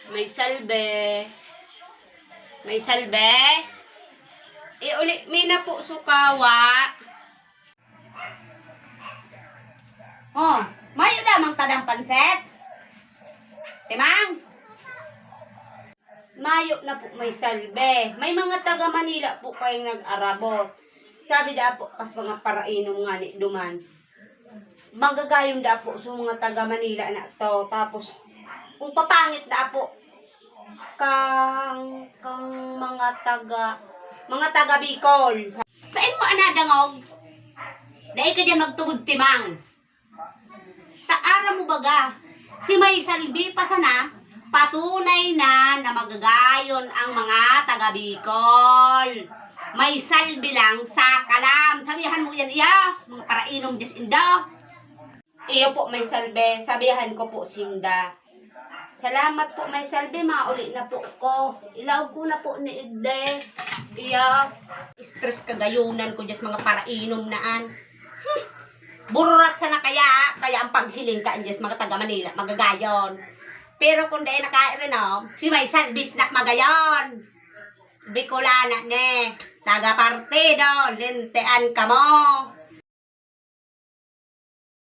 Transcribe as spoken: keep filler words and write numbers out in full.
May Salbe. May Salbe. Iuli mi na po sukawa. Oh, mayo lamang tadang pansit. Timang. Mayo na po, May Salbe. May mga taga Manila po kayong nag-arabot. Sabi da po, kas mga parainom nga ni duman. Magagayon da po sa mga taga Manila na to. Tapos, kung papangit da po, kang, kang mga taga, mga taga Bicol. Sa imo, ana, dangog? Dai ka dyan magtubod, Timang. Ta, aram mo baga, si May Salbe pa sana, patunay na na magagayon ang mga taga Bicol. May Salbe lang sa kalam. Sabihan mo yan, iya, mga parainom, Diyos indo. Iyo po, May Salbe, sabihan ko po sinda. Salamat po, May Salbe, mauli na po ko. Ilaog ko na po ni Igde. Iyo. Stress kagayunan ko, Diyos, mga parainom naan. Hmm. Bururat sana kaya, kaya ang paghiling ka, Diyos, mga taga Manila, magagayon. Pero kung dai nakainom, si May Salbe na magayon. Bicolana ni, taga partido, lintean kamo.